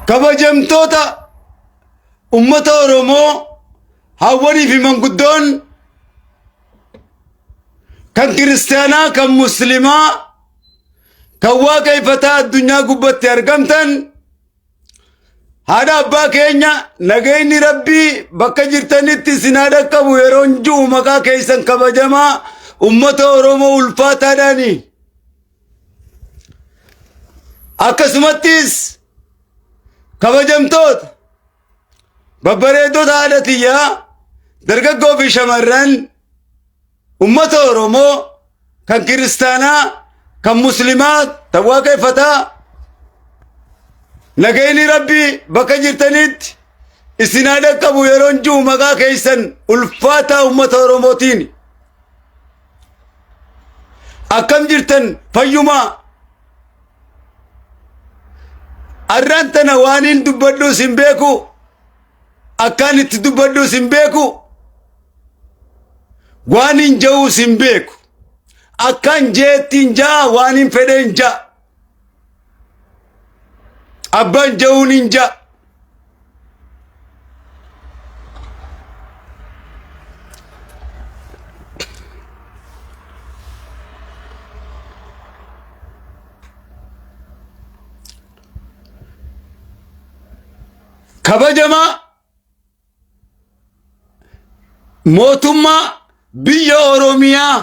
Kabajamtoota ummata Oromoo, hawwanii fi manguddoon, kan kiristaanaa, kan muslimaa, kan waaqeffataa addunyaa gubbatti argamtan, haadha abbaa keenya, nageenyi Rabbii bakka jirtanitti isin haa dhaqqabu yeroon ji'u maqaa keessan kabajamaa ummata Oromoo ulfaataadhaani. Akkasumattis kabajamtoota babbareedota haadha tiyyaa, dargaggoo fi shamarran ummata Oromoo, kan kiristaanaa, kan muslimaa, kan waaqeffataa, nageenyi Rabbii bakka jirtanitti isin haa dhaqqabu yeroon ji'u maqaa keessan ulfaataa ummata Oromootiin. Akkam jirtan? Fayyumaa? Arraan tana waan hin dubbadhuus hin beeku, akkaan itti dubbadhuus hin beeku, waan hin ja'uus hin beeku. Akkaan jeetti hin ja'a, waan hin fedhe hin ja'a, abbaan ja'uun hin ja'a. Kabajamaa mootummaa biyya Oromiyaa,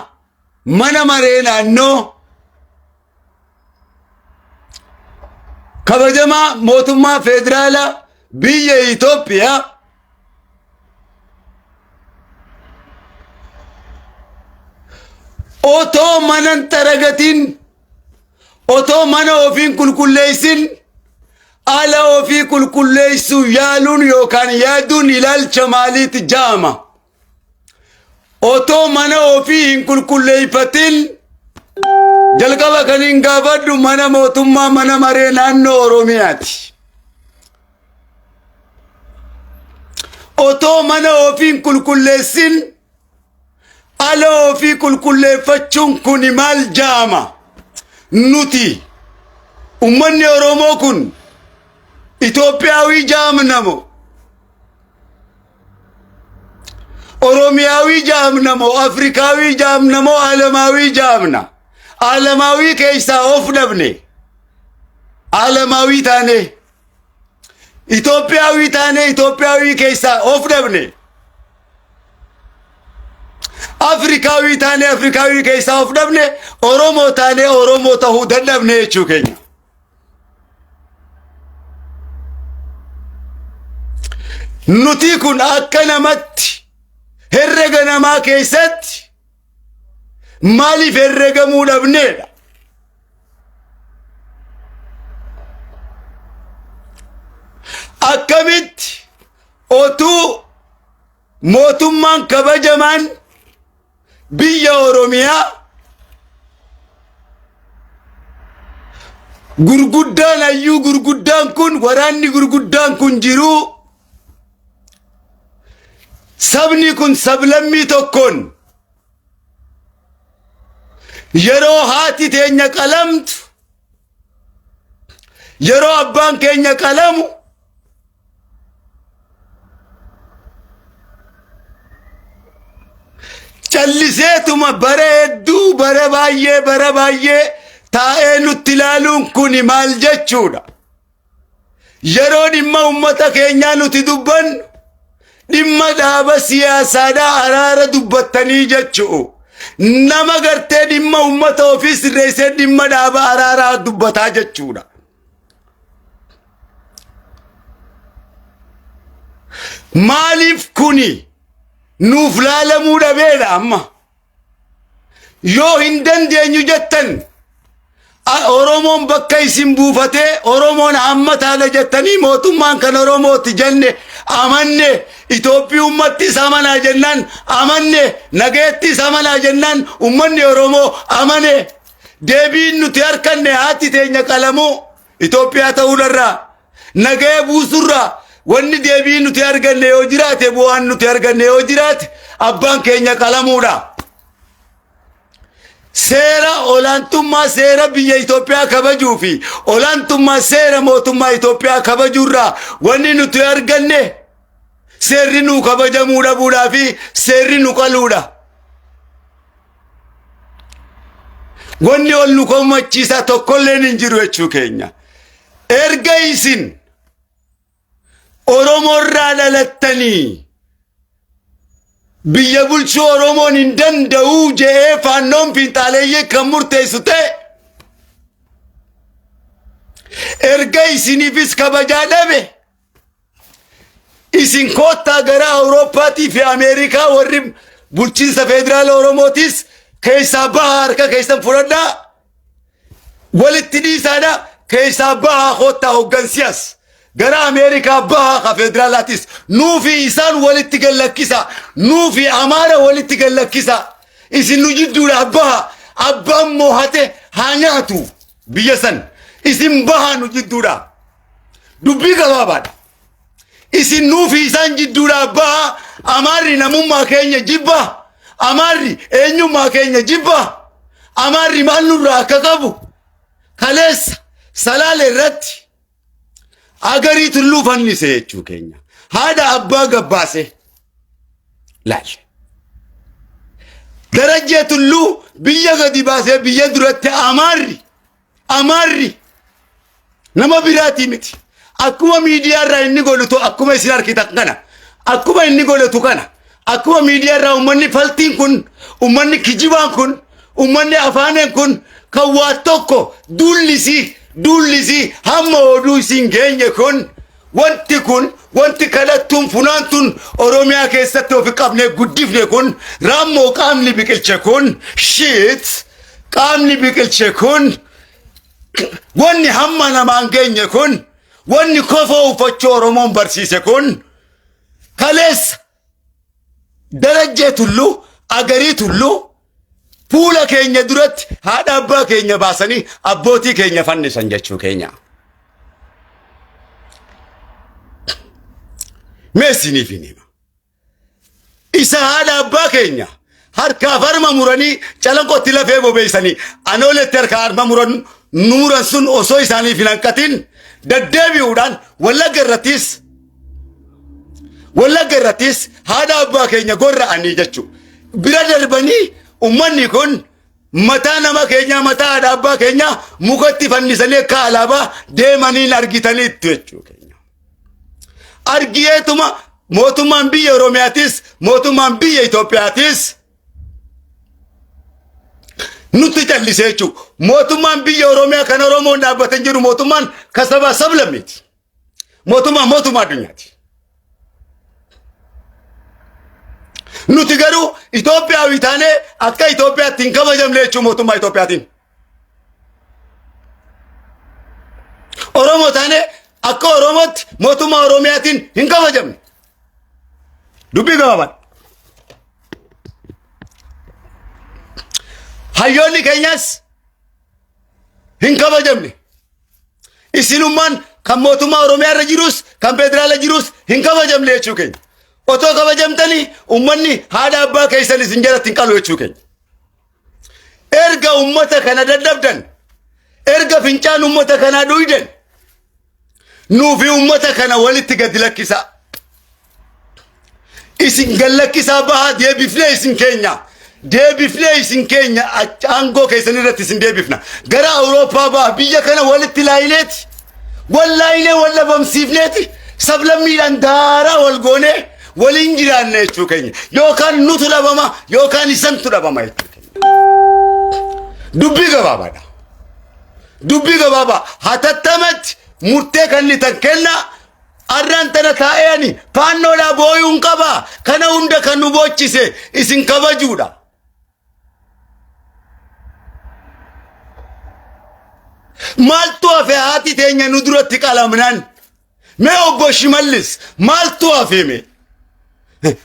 mana maree naannoo, kabajamaa mootummaa federaalaa biyya Itoophiyaa, otoo mana hin xaragatin, otoo mana ofiin qulqulleessin ala ofii qulqulleessuu yaaluun yookaan yaaduun ilaalcha maaliiti jaama? Otoo mana ofii hin qulqulleeffatin, jalqaba kan hin gaafadhu mana mootummaa, mana maree naannoo Oromiyaati. Otoo mana ofii hin qulqulleessin ala ofii qulqulleeffachuun kun maal jaama? Nuti ummanni Oromoo kun Itoophiyaawii jaamnamo? Oromiyaawii jaamna moo Afrikaawii jaamna moo Alamaawii jaamna? Alamaawii keessaa of dhabne. Alamaawii taane. Itoophiyaawii taane, Itoophiyaawii keessaa of dhabne. Afrikaawii taane, Afrikaawii keessaa of dhabne. Oromoo taane, Oromoo tahuu dadhabne jechuu keenya. Nuti kun akka namatti herrega namaa keessatti maaliif herregamuu dhabneedha? Akkamitti otuu mootummaan kabajamaan biyya Oromiyaa gurguddaan, hayyuu gurguddaan kun, waraanni gurguddaan kun jiruu, sabni kun sablammii tokkoon yeroo haati teenya qalamtu, yeroo abbaan keenya qalamu, calliseetuma bara hedduu, bara baay'ee, bara baay'ee taa'ee nutti ilaaluun kun maal jechuudha? Yeroo dhimma ummata keenyaa nuti dubbannu, dhimma dhaaba siyaasaadhaa araara dubbattanii jechuu. Nama gartee dhimma ummata ofii sirreessee dhimma dhaaba araaraa dubbataa jechuudha. Maaliif kuni nuuf laalamuu dhabeedha amma? Yoo hin dandeenyu jettan, Oromoon bakka isin buufatee, Oromoon hammataadha jettanii, mootummaan kan Oromooti jenne amanne, Itoophiyummattis amanaa jennaan amanne, nagayeettis amanaa jennaan ummanni Oromoo amane. Deebiin nuti harkanne haati teenya qalamuu, Itoophiyaa ta'uudharraa, nagaya buusurraa, wanni deebii nuti arganne yoo jiraate, bu'aan nuti arganne yoo jiraate, abbaan keenya qalamuudha. Seera olaantummaa seera biyya Itoophiyaa kabajuu fi olaantummaa seera mootummaa Itoophiyaa kabajuurraa wanni nuti arganne seerri nuu kabajamuu dhabuudhaa fi seerri nu qaluudha. Wanni ol nu komachiisaa tokkolleen hin jiru jechuu keenya. Erga isin Oromoorraa dhalattanii biyya bulchuu Oromoon hin danda'uu je'ee faannoon fiinxaaleeyyii kan murteessu ta'e erga isiniifis kabajaa dhabe isin koottaa gara Awurooppaatii fi Ameerikaa warri bulchiinsa federaala Oromootis keessaa bahaa harka keessan fudhadhaa walitti dhiisaadha keessaa bahaa koottaa hoggansi as gara Ameerikaa bahaa ka federaalaatis nuufi isaan walitti gallakkisa, nuufi Amaara walitti gallakkisa. Isin nu jidduudha baha, abbaan moohate haa nyaatu biyya san. Isin bahaa nu jidduudha. Dubbii gabaabaadha. Isin nuufi isaan jidduudha baha. Amaarri namummaa keenya jibba, Amaarri eenyummaa keenya jibba. Amaarri maal nurraa akka qabu kaleessa Salaale irratti Agarii Tulluu fannise jechuu keenya. Haadha abbaa gabbaase laalle. Darajjee Tulluu biyya gadi baasee biyya duratti Amaarri nama biraatii miti. Akkuma miidiyaa irraa inni godhutu, akkuma isin argitan kana, akkuma inni godhatu kana, akkuma miidiyaa irraa uummanni faltiin kun, uummanni kijibaan kun, uummanni afaaneen kun kan waa tokko duullisii hamma oduu isin geenye kun, wanti kun, wanti kadhattuun funaantuun Oromiyaa keessatti ofi qabnee guddifne kun, raammoo qaamni biqilche kun, shit qaamni biqilche kun, wanni hamma namaan geenye kun, wanni kofoo uffachuu Oromoon barsiise kun, kaleessa Darajjee Tulluu, Agarii Tulluu fuula keenya duratti haadha abbaa keenya baasanii abbootii keenya fannisan jechuu keenya. Mee isiniif hin hima. Isa haadha abbaa keenya harkaaf harma muranii Calanqootti lafee bobeessanii Anooletti harka harma muran nuuran sun osoo isaaniif hin hanqatin deddeebi'uudhaan Wallagga irrattis haadha abbaa keenya gorra'anii jechuu bira darbanii ummanni kun mataa nama keenyaa, mataa haadha abbaa keenyaa mukatti fannisanii akka alaabaa deemaniin argitaniittu jechuu keenya. Argiyeetuma mootummaan biyya Oromiyaatis mootummaan biyya Itoophiyaatis nutti callisee jechuudha. Mootummaan biyya Oromiyaa kan Oromoon dhaabbatan jiru mootummaan kan sabaa sablammiiti. Mootummaan mootummaa addunyaati. Nuti garuu Itoophiyaawii taanee akka Itoophiyaatti hin kabajamne jechuun mootummaa Itoophiyaatiin. Oromoo taanee akka Oromootti mootummaa Oromiyaatiin hin kabajamne. Dubbii gabaabaadha. Hayyoonni keenyas hin kabajamne. Isinummaan kan mootummaa Oromiyaa irra jirus kan federaala jirus hin kabajamne jechuu keenya. Otoo kabajamtanii uummanni haadha abbaa keessan isin jalatti hin qalu jechuu keenya. Erga uummata kana dadhabdan, erga fincaan uummata kanaa dhuydan, nuufi uummata kana walitti gadi lakkisaa. Isin gad lakkisaa bahaa, deebifnee isin keenya. Deebifnee isin keenya, aangoo keessan irratti isin deebifna. Gara Awurooppaa baha, biyya kana walitti laayineeti. Wal laayinee wal dhabamsiifneeti. Sablammiidhaan daaraa wal goonee waliin jiraanne jechuu keenya. Yookaan nutu dhabama yookaan isantu dhabama jechuu keenya. Dubbii gabaabaadha. Dubbii gabaabaa hatattamatti murtee kan inni tan kenna. Arraan tana taa'ee ani faannoodhaa booyuun qaba. Kana hunda kan nu boochise isin kabajuudha. Maaltu hafe haati teenya nu duratti qalamnaan? Mee obbo Shimallis, maaltu hafe mee?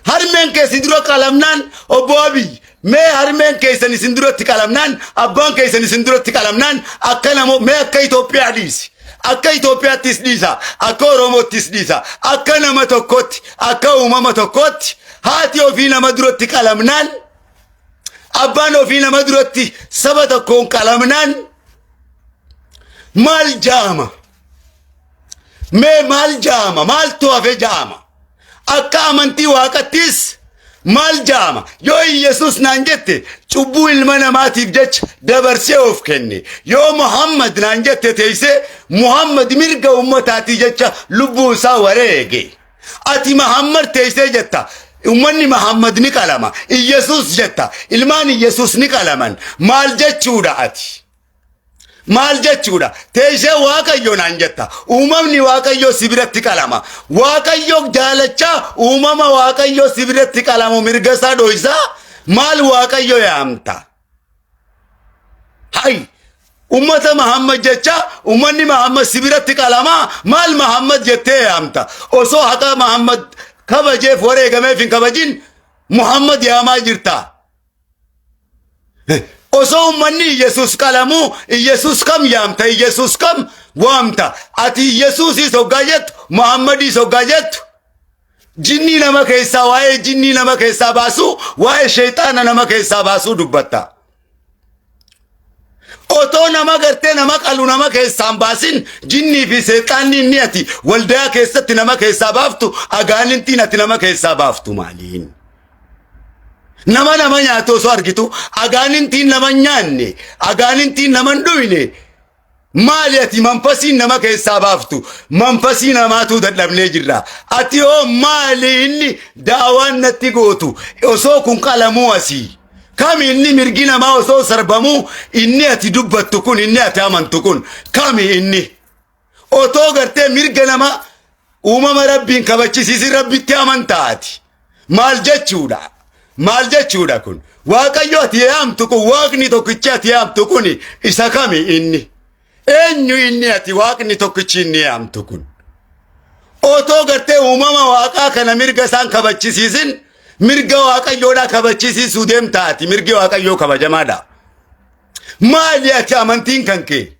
Harmeen keessi dura qalamnaan, obbo Abiy, mee harmeen keessan isin duratti qalamnaan, abbaan keessan isin duratti qalamnaan, akka namo mee akka Itoophiyaa dhiisi. Akka Itoophiyaattis dhiisa, akka Oromoottis dhiisa, akka nama tokkotti, akka uumama tokkotti haati ofii nama duratti qalamnaan. Abbaan ofii nama duratti saba tokkoon qalamnaan maal jaama? Mee maal jaama? Maaltu hafe jaama? Akka amantii waaqattis maal jaama? Yoo Iyyasuus naan jette, cubbuu ilma namaatiif jecha dabarsee of kenne. Yoo Muhammad naan jette teessee, Muhammad mirga ummataatii jecha lubbuu isaa wareege. Ati Muhammad teessee jetta. Ummanni Muhammad ni qalama. Iyyasuus jetta. Ilmaan Iyyasuus ni qalaman. Maal jechuudha ati? Maal jechuudha? Teessee Waaqayyo naan jetta. Uumamni Waaqayyoo si biratti qalama. Waaqayyo jaalachaa uumama Waaqayyoo si biratti qalamu mirga isaa dhoysaa maal Waaqayyo yaamta? Hay! Ummata Muhammad jecha ummanni Muhammad si biratti qalamaa, maal Muhammad jettee yaamta? Osoo haqa Muhammad kabajeef wareegameef hin kabajin Muhammad yaamaa jirta. Osoo ummanni Iyesuus qalamuu Iyesuus kam yaamta? Iyesuus kam waamta? Ati Iyesuusis hoggaa jettu, Muhammadis hoggaa jettu, jinnii nama keessaa, waa'ee jinnii nama keessaa baasuu, waa'ee sheexaana nama keessaa baasuu dubbatta. Otoo nama gartee nama qalu nama keessaan baasin, jinnii fi seexaanni inni ati waldaa keessatti nama keessaa baaftu, agaanintiin ati nama keessaa baaftu maaliin? Nama nama nyaatu osoo argitu, agaanintiin nama hin nyaanne, agaanintiin nama hin dhuyne maali ati manfasiin nama keessaa baaftu? Manfasii namaatu dadhabnee jirra. Ati hoo maali inni daawaan natti gootu osoo kun qalamuu asii? Kami inni mirgi namaa osoo sarbamuu inni ati dubbattu kun, inni ati amantu kun kami inni? Otoo gartee mirga nama uumama Rabbiin kabachisiisin Rabbitti amantaati. Maal jechuudha? Maal jechuudha kun? Waaqayyo ati yaamtu kun, Waaqni tokkichi ati yaamtu kun isa kami inni? Eenyu inni ati Waaqni tokkichi inni yaamtu kun? Otoo gartee uumama Waaqaa kana mirga isaan kabachisiisin mirga Waaqayyoodhaa kabachisiisuu deemtaati. Mirgi Waaqayyoo kabajamaadha. Maali ati amantiin kan kee?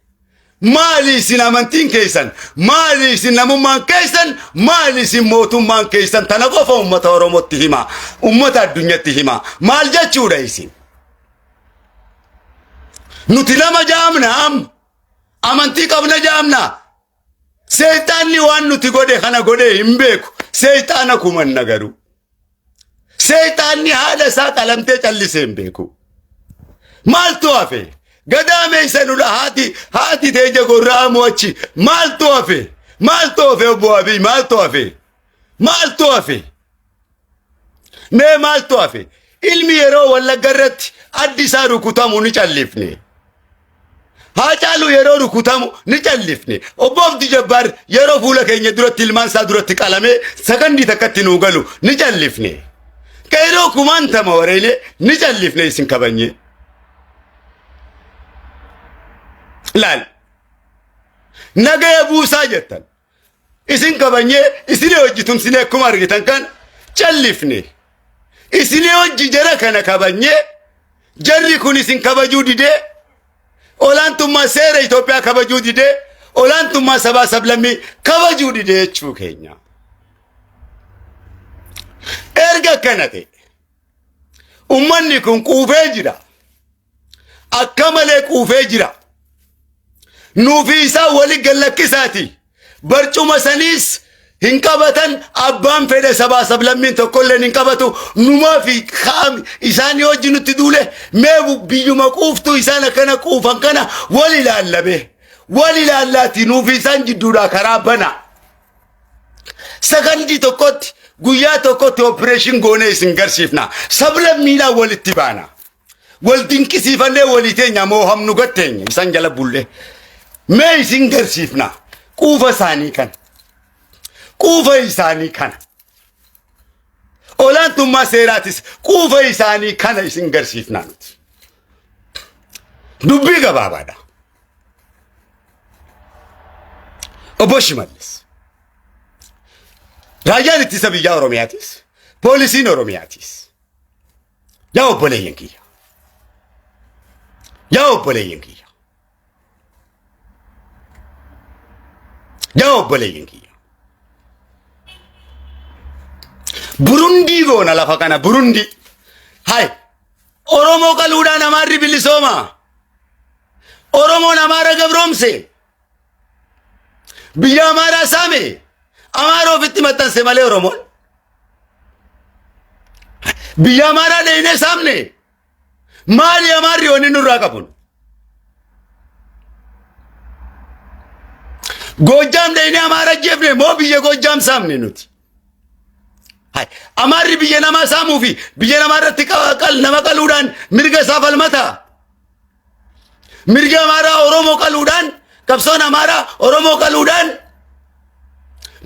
Maali isin amantiin keessan? Maali isin namummaan keessan? Maali isin mootummaan keessan? Tana qofa uummata Oromootti hima. Uummata addunyatti hima. Maal jechuudha isin? Nuti nama jaamna amma. Amantii qabna jaamna. Seexaanni waan nuti godhe kana godhe hin beeku. Seexaana kumanna garuu. Seexaanni haadha isaa qalamtee callisee hin beeku. Maaltu hafe? Gadaameysa nudha haati teenya gorra'amu achi. Maaltu hafe? Maaltu hafe, obbo Abiy? Maaltu hafe? Maaltu hafe? Mee maaltu hafe? Ilmi yeroo Wallagga irratti addi isaa rukutamu ni callifne. Haacaaluu yeroo rukutamu ni callifne. Obbo Abdi Jabbaar yeroo fuula keenya duratti ilmaan isaa duratti qalamee sakandii takkatti nuu galu ni callifne. Qeeroo kumaantama wareene ni callifne isin kabanye. Laal. Nagaya buusaa jettan. Isin kabanyee isinii hojii tumsinee akkuma argitan kan callifne. Isinii hojii jara kana kabanyee, jarri kun isin kabajuu didee, olaantummaa seera Itoophiyaa kabajuu didee, olaantummaa sabaa sablammii kabajuu didee jechuu keenya. Erga akkana ta'e, ummanni kun quufee jira. Akka malee quufee jira. Nuufi isaa wali gallakkisaati. Barcuma saniis hin qabatan, abbaan fedhe sabaa sablammiin tokkolleen hin qabatu. Numaa fi kaa'am isaan wajji nutti duule. Mee biyyuma quuftuu isaan akkana quufan kana wal ilaallame. Wal ilaallaati nuufi isaan jidduudhaa karaa bana. Sakandii tokkotti, guyyaa tokkotti operation goonee isin garsiifna. Sablammiidhaan walitti baana. Wal dinqisiifannee walii teenya moohamnu gatteenya isaan jala bullee. Mee isin garsiifna quufa isaanii kana. Quufa isaanii kana. Olaantummaa seeraatis quufa isaanii kana isin garsiifna nuti. Dubbii gabaabaadha. Obbo Shimallis. Raayyaan ittisa biyyaa Oromiyaatis, poolisiin Oromiyaatis. Yaa obboleeyyan kiyya. Yaa obboleeyyan kiyya. Yaa obboleeyyan kiyya. Burundii goona lafa kana, Burundii. Hai. Oromoo qaluudhaan Amaarri bilisooma. Oromoon Amaara gabroomse. Biyya Amaaraa saame. Amaara ofitti maxxanse malee Oromoon. Biyya Amaaraa dheeyinee saamne. Maali Amaarri wanni nurraa qabun? Goojjaam dheeyinee Amaara ajjeefne moo biyya Goojjaam saamne nuti? Hai, Amaarri biyya namaa saamuu fi biyya namaa irratti nama qaluudhaan mirga isaa falmata. Mirga Amaaraa Oromoo qaluudhaan, qabsoon Amaaraa Oromoo qaluudhaan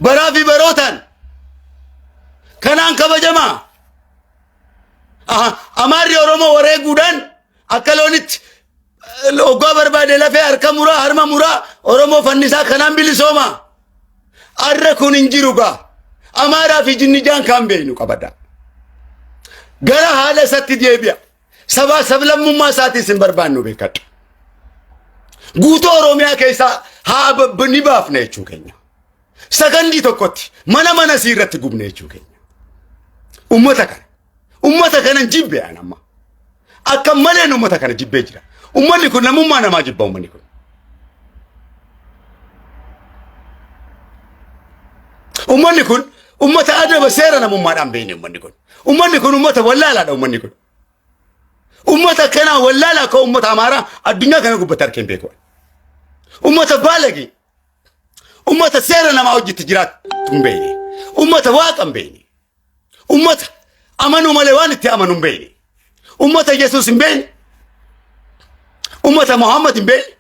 baraa fi barootaan kanaan kabajama. Aha, Amaarri Oromoo wareeguudhaan akka loonitti oggaa barbaade lafee harka muraa harma muraa Oromoo fannisaa kanaan bilisooma. Arra kun hin jiru gaa. Amaaraa fi jinnijaan kaan beeynu qabada. Gara haala isatti deebi'a. Sabaa sablammummaa isaatiis hin barbaannu beekadhu. Guutuu Oromiyaa keessaa haa ni baafna jechuu keenya. Sakandii tokkotti mana mana isii irratti gubne jechuu keenya. Ummata kana. Ummata kana jibbe an amma. Akka maleen ummata kana jibbee jira. Ummanni kun namummaa namaa jibba ummanni kun. Ummanni kun ummata adaba seera namummaadhaan beekne ummanni kun. Ummanni kun ummata wallaalaadha ummanni kun. Ummata akkanaa wallaalaa akka ummata Amaaraa addunyaa kana gubbatti harkeen beeku. Ummata baalagee. Ummata seera namaa hojjetti jiraatu hin beekne. Ummata waaqa hin beekne. Ummata amanuu malee waan itti amanu hin beekne. Ummata Yesuus hin beekne. Ummata Muhammad hin beekne.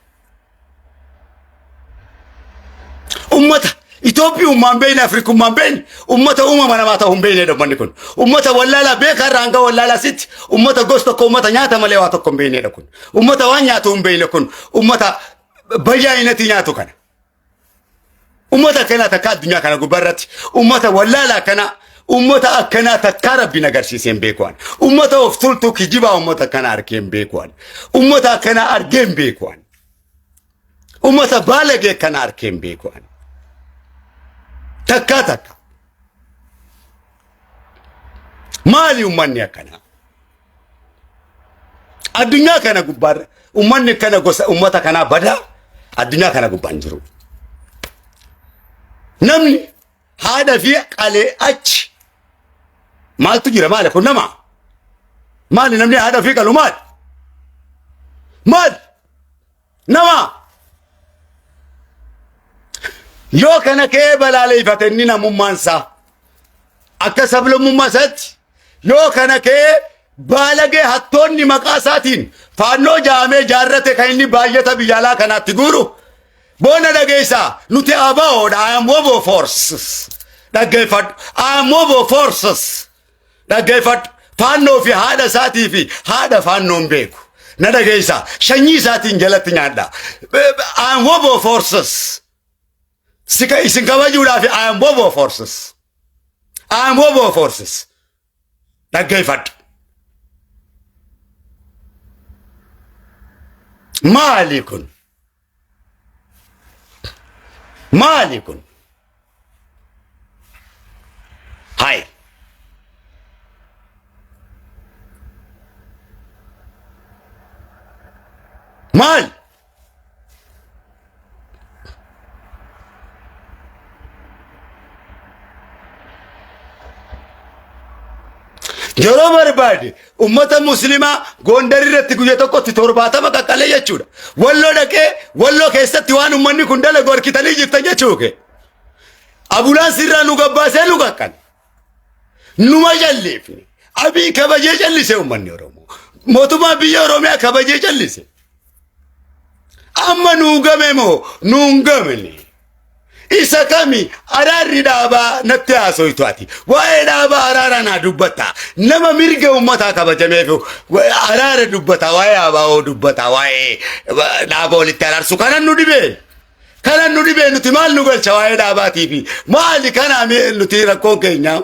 Ummata Itoophiyummaa hin beekne, Afrikummaa hin beekne, ummata uumama namaa ta'uu hin beeknedha ummanni kun. Ummata wallaalaa beekaa irraa hanga wallaalaa sitti ummata gos tokko ummata nyaata malee waa tokko hin beeknedha kun. Ummata waan nyaatu hin beekne kun. Ummata bayyaa inati nyaatu kana. Ummata akkanaa takka addunyaa kana gubbaa irratti ummata wallaalaa akkanaa ummata akkanaa takkaa rabbiin agarsiisee hin beeku ani. Ummata of tultuu kijibaa ummata akkanaa argee hin beeku ani. Ummata akkanaa argee hin beeku ani. Ummata baalagee akkanaa argee hin beeku ani. Takkaa takka. Maali ummanni akkanaa? Addunyaa kana gubbaarra ummanni kana gosa ummata kanaa badaa addunyaa kana gubbaan jiru. Namni haadha fi qalee achi maaltu jira maali kun nama? Maali namni haadha fi qalu maali? Maali? Nama! Yoo kana ka'ee balaaleeffate inni namummaan isaa akka sablammummaa isaatti yoo kana ka'ee baalagee hattoonni maqaa isaatiin faannoo jaamee jaarrate kan inni baay'ata biyya alaa kanaatti guuru boona dhageessaa nuti ABOdha. I am WBO forces, dhaggeeffadhu. I am WBO forces, dhaggeeffadhu. Faannoo fi haadha isaatii fi haadha faannoon beeku. Na dhageessa, sanyii isaatiin jalatti nyaadha. I am WBO forces. Sika isin kabajuudhaaf I am WBO forces. I am WBO forces. Dhaggeeffadhu. Maali kun? Maali kun? Hai. Maali? Yeroo barbaade ummata muslimaa Gondar irratti guyya tokkotti 70 qaqqalee jechuudha. Walloo dhaqee Walloo keessatti waan ummanni kun dalagu harkitanii jirtan jechuudha. Abulaansii irraa nu gabbaasee nu qaqqale. Numa jalleefne. Abii kabajee callise ummanni Oromoo. Mootummaa biyya Oromiyaa kabajee callise. Amma nuu game moo nuun gamne? Isa kami araarri dhaabaa natti haasoytu ati? Waa'ee dhaabaa araara naa dubbatta. Nama mirga uummataa kabajameef araara dubbata, waa'ee ABO dubbata, waa'ee dhaaba walitti araarsu kanan nu dhibee. Kanan nu dhibee, nuti maal nu galcha waa'ee dhaabaatii fi maali kanaa nuti rakkoon keenyaa?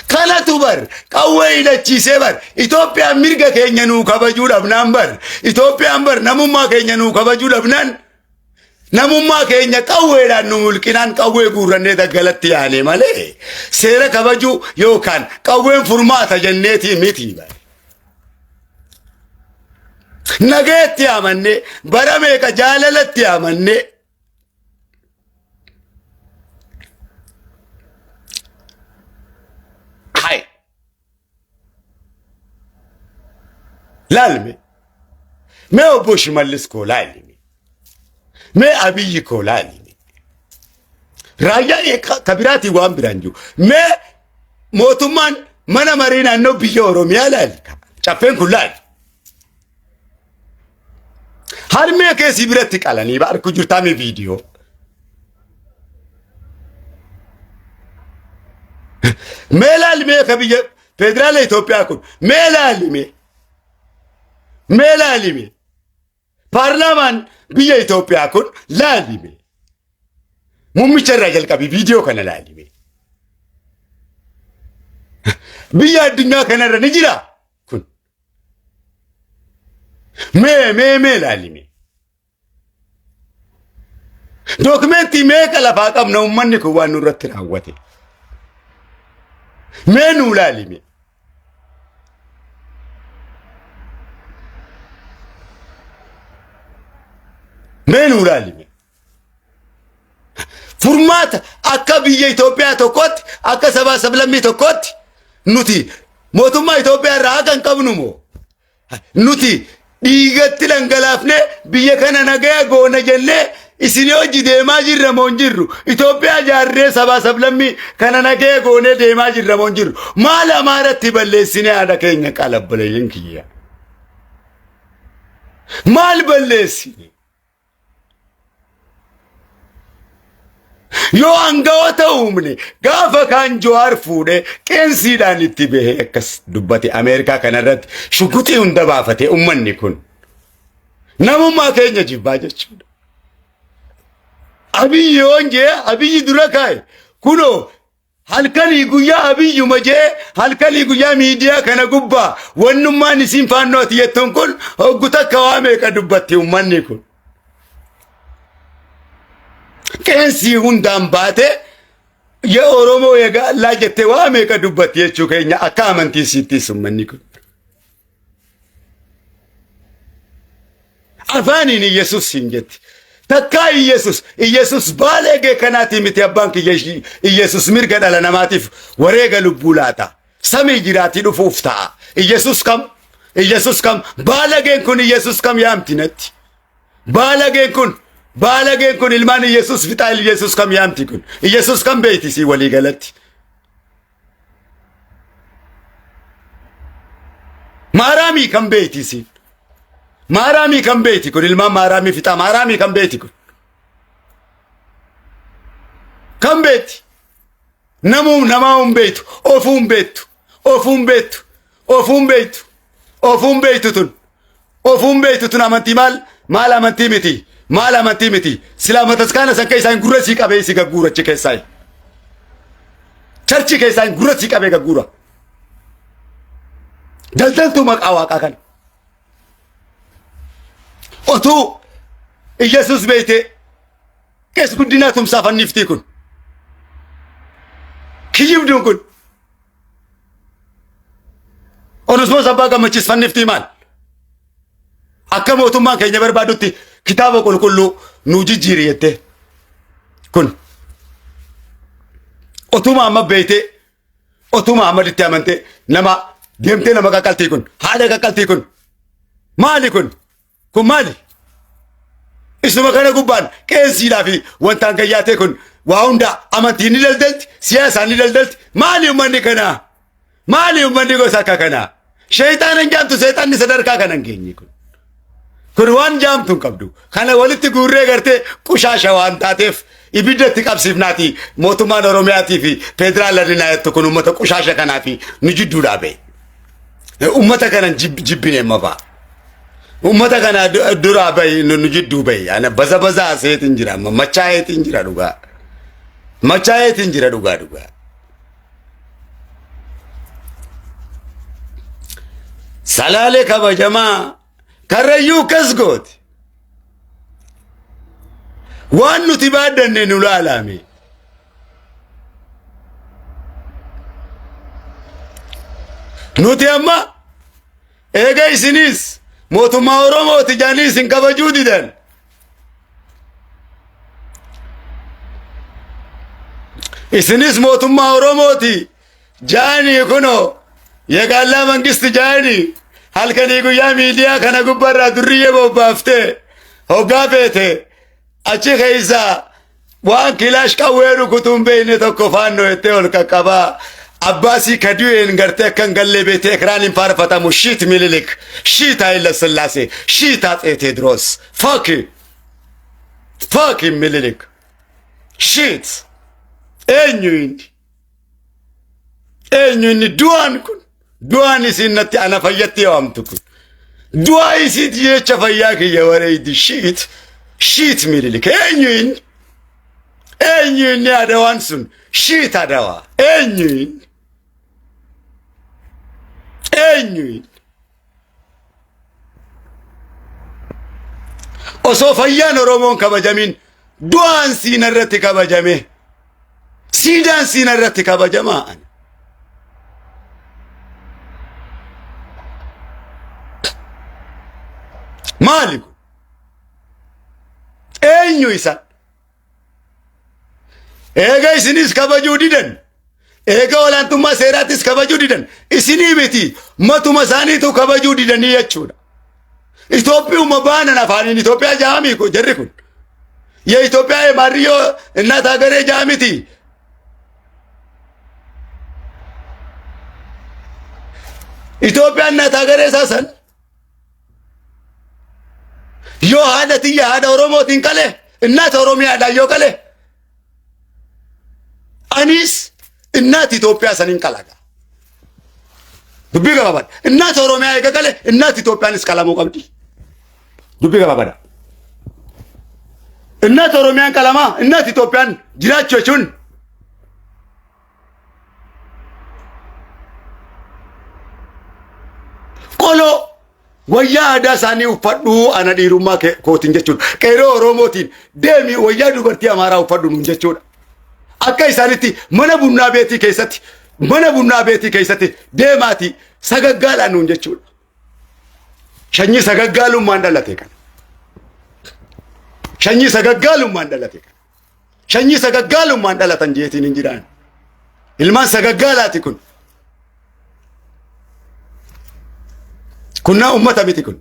Kanatu bar qawwee hidhachiisee bar Itoophiyaan mirga keenya nuu kabajuu dhabnaan, bar Itoophiyaan bar namummaa keenya nuu kabajuu dhabnaan. Namummaa keenya qawweedhaan nu mulqinaan qawwee guurrannee daggalatti yaane malee seera kabajuu yookaan qawween furmaata jenneetii miti. Nagaatti amannee bara meeqa jaalalatti amannee Hai. Laalme. Mee obbo Shimallis koo laalime. Mee Abiyyi koo laalime. Raayyaa ka biraatii waan biraan jiru. Mee mootummaan mana marii naannoo biyya Oromiyaa laali. Caffeen kun laali. Harmee kee si biratti qalanii ba arku jirtaa mi viidiyoo. Mee laali mee ka biyya federaala Itoophiyaa kun mee laali mee mee laali mee paarlaamaan biyya Itoophiyaa kun laali mee muummicha irraa jalqabi viidiyoo kana laali mee biyya addunyaa kanarra ni jira kun Mee mee mee laali mee. Dookumentii meeqa lafaa qabna uummanni kun waan nurratti raawwate. Mee nuu laali mee. Mee nuu laali mee. Furmaata akka biyya Itoophiyaa tokkootti akka sabaa sablammii tokkootti nuti mootummaa Itoophiyaa irraa haqa hin qabnu moo? Nuti dhiigatti dhangalaafnee biyya kana nagaya goona jennee isin hojii deemaa jirra moo hin jirru? Itoophiyaa ijaarree sabaa sablammii kana nagaya goonee deemaa jirra moo hin jirru? Maal Amaaratti balleessinee haadha keenya qalabboleeyyan kiyya? Maal balleessine? Yoo aangawoota uumne gaafa kaan Jawaar fuudhee qeensiidhaan itti bahee akkas dubbate Ameerikaa kanarratti shuguxii hunda baafate uummanni kun namummaa keenya jibbaa jechuudha. Abiyyi yoon jee Abiyyi dura kaa'e kunoo halkanii guyyaa Abiyyuma jee halkanii guyyaa miidiyaa kana gubbaa wannummaan isiin faannoo ati jettuun kun hoggu takka waa meeqa dubbatti uummanni kun. Qeensii hundaan baatee ya Oromoo egaa allaa jettee waa meeqa dubbatti jechuu keenya akka amantii siittis uummanni kun. Afaaniin Iyyasuus hin jetti. Takkaa Iyyasuus Iyyasuus baaleegee kanaatii miti abbaan kiyya Iyyasuus mirga dhala namaatiif wareega lubbuu laata. Samii jiraatii dhufuuf ta'a. Iyyasuus kam? Iyyasuus kam? Baalageen kun Iyyasuus kam yaamti natti? Baalageen kun baalageen kun ilmaan Iyyasuus fixaa Iyyasuus kam yaamti kun? Iyyasuus kam beeyti sii walii galatti? Maaraamii kan beeyti isiin. Maaraamii kan beeyti kun ilmaan maaraamii fixaa maaraamii kan beeyti kun. Kan beeyti. Namuu namaa hin beektu ofuu hin beektu ofuu hin beektu ofuu hin beektu ofuu hin beektu tun ofuu hin beektu tun amantii maal maal amantii miti maal amantii miti silaa mataskaana san keessaa hin gurra sii qabee si gagguura achi keessaa charchii keessaa hin gurra sii qabee gagguura daldaltuu maqaa waaqaa kana otuu Iyyasuus beeytee Qees Guddinaa Tumsaa fanniftii kun. Kiyyibduun kun. Onesmoos Abbaa Gammachiis fanniftii maal? Akka mootummaan keenya barbaadutti kitaaba qulqulluu nuu jijjiiri jettee. Kun. Otuma amma beeytee otuma Ahmaditti amantee nama deemtee nama qaqqaltii kun haadha qaqqaltii kun maali kun? Kun maali? Isuma kana gubbaan qeensiidhaa fi wantaan gayyaatee kun waa hunda amantiin ni daldalti, siyaasaan ni daldalti. Maali uummanni kanaa? Maali uummanni gosa akka kanaa? Sheexaana hin jaamtu, seexanni sadarkaa kana hin geenye kun. Kun waan jaamtu hin qabdu. Kana walitti guurree gartee qushaasha waan taateef ibidda itti qabsiifnaati mootummaan Oromiyaatii fi federaalarri naa jettu kun uummata qushaasha kanaa fi nu jidduudhaa ba'e. Uummata kana jibbine amma fa'a. Uummata kana duraa bahi nu jidduu bahi. Ana baza bazaa seetiin jira amma machaa'eetiin jira dhugaa. Machaa'eetiin jira dhugaa dhugaa. Salaalee kabajamaa karrayyuu akkas gooti. Waan nuti baaddanne nu laalame. Nuti amma eega isinis mootummaa Oromooti jedhanii isin kabajuu didan. Isinis mootummaa Oromooti jaanii kunoo yegaallaa mangisti jaanii halkanii guyyaa miidiyaa kana gubbaarraa durriyyee bobbaaftee hoggaa feete achi keessaa waan kilaash qawwee rukutuu hin beekne tokko faannoo jettee ol qaqqabaa abbaasii kadu'een gartee akka hin gallee beektee ekiraan hin faarfatamu shiit Mililik shiit Haayila Sillaasee shiit Atsee Teediroos fuck you fuck him Mililik shiit eenyu inni eenyu inni du'aan kun du'aan isiin natti ana fayyatti waamtu kun du'aa isiit jecha fayyaa kiyya wareeydi shiit shiit Mililik eenyu inni eenyu inni adawaan sun shiit adawaa eenyu inni eenyu inni osoo fayyaan Oromoon kabajamin du'aan siina irratti kabajame siidaan siina irratti kabajamaa ani. Maali kun? Eenyu isaan? Eega isinis kabajuu didan. Eega olaantummaa seeraattis kabajuu didan. Isinii miti matuma isaaniitu kabajuu didanii jechuudha. Itoophiyuma baanan afaaniin Itoophiyaa jaamii kun jarri kun. የኢትዮጵያ የማርዮ እናት ሀገሬ ጃሚቲ ኢትዮጵያ እናት ሀገሬ ሳሰን yoo haadha tiyya haadha Oromootiin qale innaata Oromiyaadhaan yoo qale anis innaati Itoophiyaa saniin qalaga. Dubbii gabaabaadha. Innaata Oromiyaa eega qale innaati Itoophiyaanis qalamuu qabdi. Dubbii gabaabaadha. Innaata Oromiyaan qalamaa innaati Itoophiyaan jiraachuu jechuun qoloo wayyaa aadaa isaanii uffadhuu ana dhiirummaa kootiin jechuudha. Qeeroo Oromootiin deemi wayyaa dubartii Amaaraa uffadhu nuun jechuudha. Akka isaanitti mana bunnaa beetii keessatti mana bunnaa beetii keessatti deemaati sagaggaalaa nuun jechuudha. Shanyii sagaggaalummaan dhalate kana. Shanyii sagaggaalummaan dhalate kana. Shanyii sagaggaalummaan dhalatan jeetiin hin jiraan. Ilmaan sagaggaalaati kun. Kunnaa ummata miti kun.